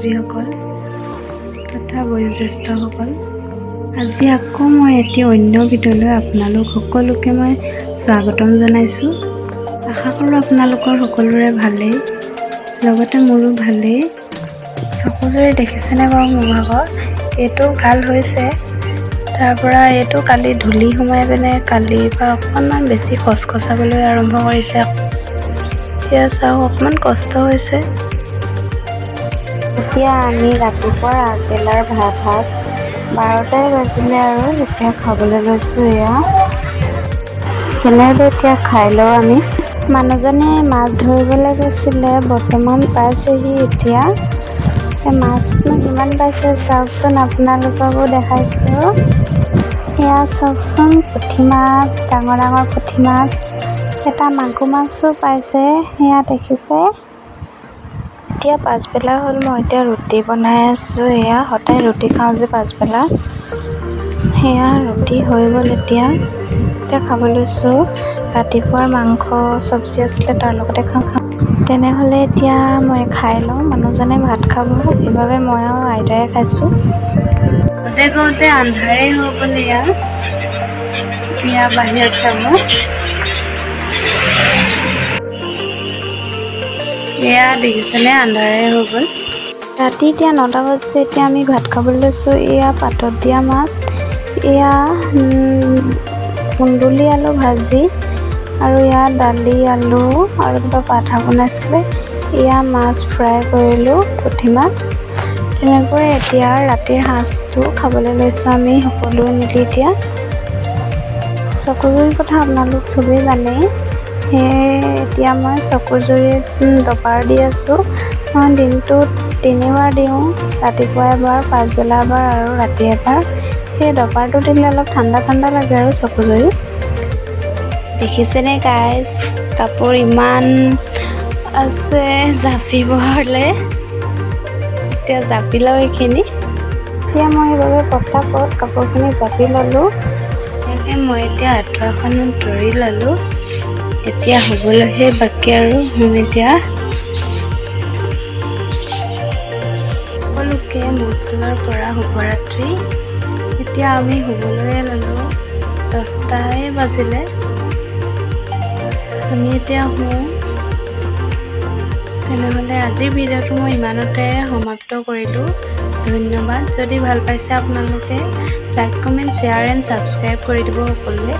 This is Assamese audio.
বান্ধৱীসকল তথা বয়োজ্যেষ্ঠসকল, আজি আকৌ মই এটি অন্য ভিডিঅ'লৈ আপোনালোক সকলোকে মই স্বাগতম জনাইছোঁ। আশা কৰোঁ আপোনালোকৰ সকলোৰে ভালেই, লগতে মোৰো ভালেই। চকুজুৰি দেখিছেনে বাৰু মোৰ ভাগৰ? এইটো ভাল হৈছে। তাৰপৰা এইটো কালি ধূলি সোমাই পিনে কালিৰ পৰা অকণমান বেছি খচখচাবলৈ আৰম্ভ কৰিছে। এতিয়া চাওক অকণমান কষ্ট হৈছে। এতিয়া আমি ৰাতিপুৱাৰ আগবেলাৰ ভাত সাজ 12টাই বাজিলে আৰু এতিয়া খাবলৈ লৈছোঁ। এয়া তেনেহ'লে এতিয়া খাই লওঁ আমি। মানুহজনে মাছ ধৰিবলৈ গৈছিলে, বৰ্তমান পাইছেহি। এতিয়া মাছনো কিমান পাইছে চাওকচোন, আপোনালোককো দেখাইছোঁ। এয়া চাওকচোন, পুঠি মাছ, ডাঙৰ ডাঙৰ পুঠি মাছ, এটা মাগুৰ মাছো পাইছে। সেয়া দেখিছে। এতিয়া পাছবেলা হ'ল, মই এতিয়া ৰুটি বনাই আছোঁ। এয়া সদায় ৰুটি খাওঁ যে পাছবেলা। সেয়া ৰুটি হৈ গ'ল, এতিয়া এতিয়া খাব লৈছোঁ। ৰাতিপুৱাৰ মাংস চব্জি আছিলে, তাৰ লগতে খাওঁ খাওঁ। তেনেহ'লে এতিয়া মই খাই লওঁ। মানুহজনে ভাত খাব, সেইবাবে মই আৰু আইতাই খাইছোঁ। কওঁতে কওঁতে আন্ধাৰেই হৈ গ'ল। এয়া এয়া বাহিৰত চাব, এয়া দেখিছেনে, আন্ধাৰে হৈ গ'ল। ৰাতি এতিয়া 9টা বাজিছে। এতিয়া আমি ভাত খাবলৈ লৈছোঁ। এয়া পাতত দিয়া মাছ, এয়া কুন্দুলি আলু ভাজি, আৰু এয়া দালি আলু আৰু কিবা পাঠা বনাইছিলে। এয়া মাছ ফ্ৰাই কৰিলোঁ, পুঠি মাছ। তেনেকৈ এতিয়া ৰাতিৰ সাঁজটো খাবলৈ লৈছোঁ আমি সকলোৱে মিলি। এতিয়া চকুজুৰিৰ কথা আপোনালোক চবেই জানেই। সেয়ে এতিয়া মই চকুজুৰিত ডপাৰ দি আছোঁ। মই দিনটোত 3বাৰ দিওঁ, ৰাতিপুৱা এবাৰ, পাছবেলা এবাৰ আৰু ৰাতি এবাৰ। সেই ডপাৰটো দিলে অলপ ঠাণ্ডা ঠাণ্ডা লাগে আৰু চকুজুৰি। দেখিছেনে গাইজ, কাপোৰ ইমান আছে জাপিবলৈ। এতিয়া জাপি লওঁ এইখিনি। এতিয়া মই সেইবাবে পটাপট কাপোৰখিনি জাপি ল'লোঁ। এনেকৈ মই এতিয়া আঁঠুৱাখনো ধৰি ল'লোঁ। এতিয়া শুবলৈহে বাকী আৰু শুম এতিয়া। সকলোকে মোৰ ফালৰ পৰা শুভৰাত্ৰি। এতিয়া আমি শুবলৈয়ে ল'লোঁ, 10টাই বাজিলে। আমি এতিয়া শুওঁ। তেনেহ'লে আজিৰ ভিডিঅ'টো মই ইমানতে সমাপ্ত কৰিলোঁ। ধন্যবাদ। যদি ভাল পাইছে আপোনালোকে like, comment, share and subscribe কৰি দিব সকলোৱে।